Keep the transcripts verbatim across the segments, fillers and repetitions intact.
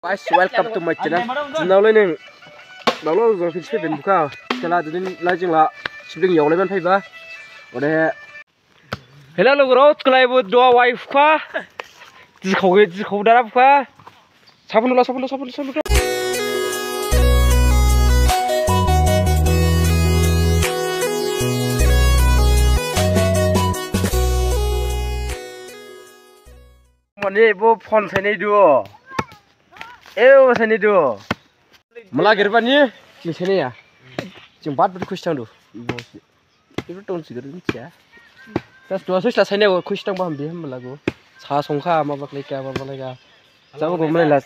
Guys, welcome to my channel. Jini lai ning, dalo jang phin sibin bukha. Kela jini lai jing la, sibin yaolai man phaiba. Ode. Hello, lugurao, khlaibo dua wife kha. Jikhau ge, jikhau dara bukha. Sabun la, sabun la, sabun la, sabun la. Mane bo phone sainai du. Eo sainai du. Mala gerbani jing sainai ya. Jing bat bat khusi thang du. Bo si. Ibu ton si gerbani ya. Tas dua sus la sainai khusi thang ba hambi ham lagu. Sa songkha ma baklaika ma baklaika. Jago bo mane la.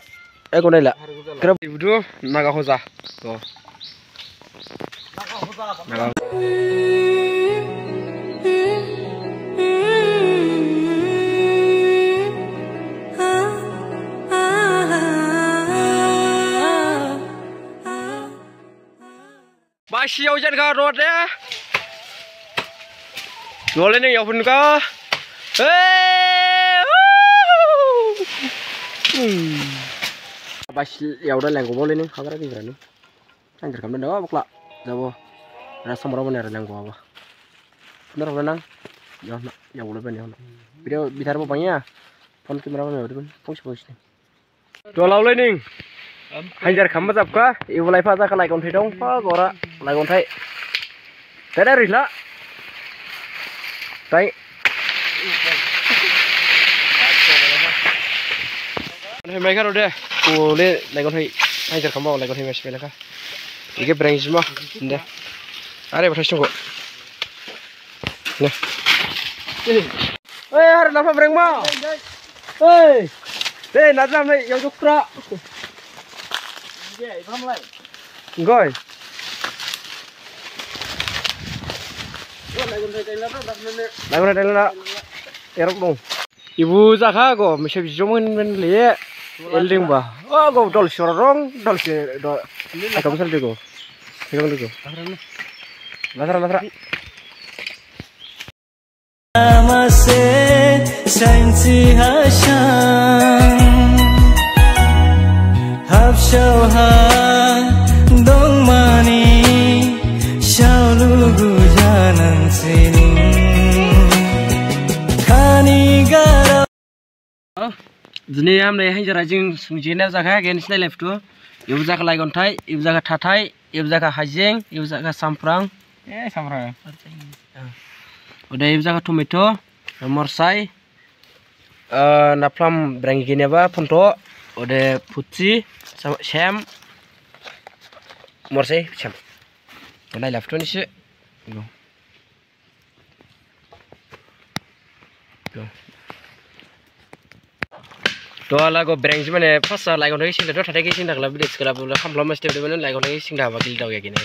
Ego nai la. Grab ibu du naga hoja. To. Basi yao jan kha rode. Nole ning yao phun kha. Hey! Basi yao da lenggo bole ning hagra di berani. Hajar khamda dawa bakla. Jabo. Rasa mora bani rasa nanggo aba. Bener bener nang. Ya na, ya boleh bani ya na. Video bitar bo bangya. Phone camera bani ya, phone si phone si. Dua laulai ning. Hajar kham majab kha. Ibu lai pha jakha lai gonthai dong. Pha gora lai gonthai. Tada rila. Tai. Hai mai kha rode. Kole lai gonthai. Hajar kham ba lai gonthai mas pelaka. Ike breng jima, inde. Are bathai sungko. Ne. Oi, har napa breng ma? Oi. Dei, najam ne, yang jukra. Goi. Lagu na, lagu na. Erok dong. Ibu jakha go, mese bijong men men le, elding ba. O go, dol sorong, dol se, dol. Akam sal dego. Akam dego. Lasra, lasra. Amase sainsi hasang. Hapsao ha dongmani, sao lugu janang sining. Khani garao. Jini hamlai hainjara jing sungjinai jakha, gen sinai left tu. Ibu jakha laigonthai, ibu jakha thathai, ibu jakha hajeng, ibu jakha samprang. Eh, samprang. Ode ibu jakha tomato, morsai, eh, naphlam brenggineba phonto, ode phutsi, sam-, sem, morsai, sem. Ode left tu nisi. To ala go breng si mane phasa laigonthai sing da, thathai sing da kala bide kala bula kham lama step de mane laigonthai sing da ba gil dau ya gini.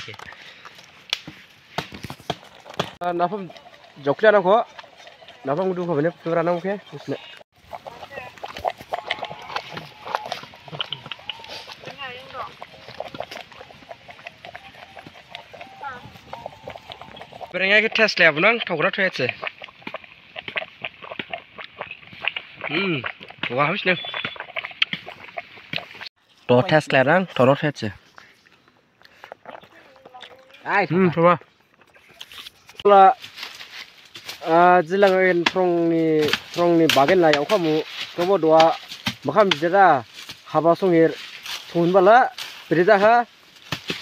Naphlam jokla nangkho. Naphlam gudu kho bene pura nangkhe. Brengya khe test le abunang thokra thoyatse. Hmm, wa habis ne. To test le rang thoro thoyatse. Ai, hmm, thoba. La, ah, jilang en phrongni, phrongni bagen la yaokhamu, tobo dua, makham jida, haba songhir, thunbala, brida ha,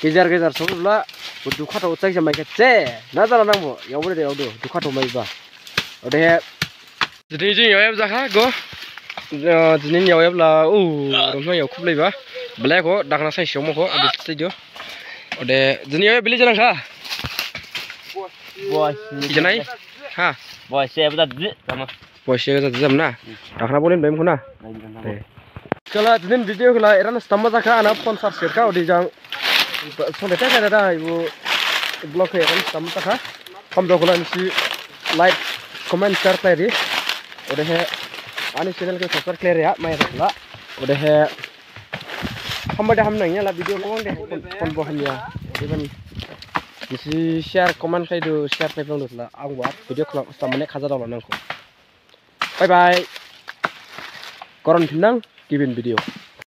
gejar gejar songbala, dukha tho chai jamai khe che, na jala nangbo, yaobo de yaodo, dukha tho maiba. Odehe, Jini jing yaoyab jakha go. Eh, jini yaoyab la, uh, romsma yao khublaiba. Belai kho, dakhna sai sioma kho, adi sai dio. Ode, jini yaoyab bili janang kha. Bos. Janai? Ha? Bos, se bata di, sama. Bos, se bata di, sama na? Dakhna bolin baim khuna? Baim khuna. Eh. Kala jinin video kala erana stamma jakha ana phone charge kha odi jang. Sonde thai thai da ibu vlog khe erana stamma jakha. Hamjaokhala nisi like, comment, share khlai ri. Odehe ani channel khe subscribe khlai ri ha mai jakhala. Odehe hambai da hamnang ya la video khe wang de phone bo hamya. Odehe nisi share comment khlai du share khlai phang du la ang wa video khlai stamma ne khaja dong la nangkho. Bye bye. Koron phinang gibin video.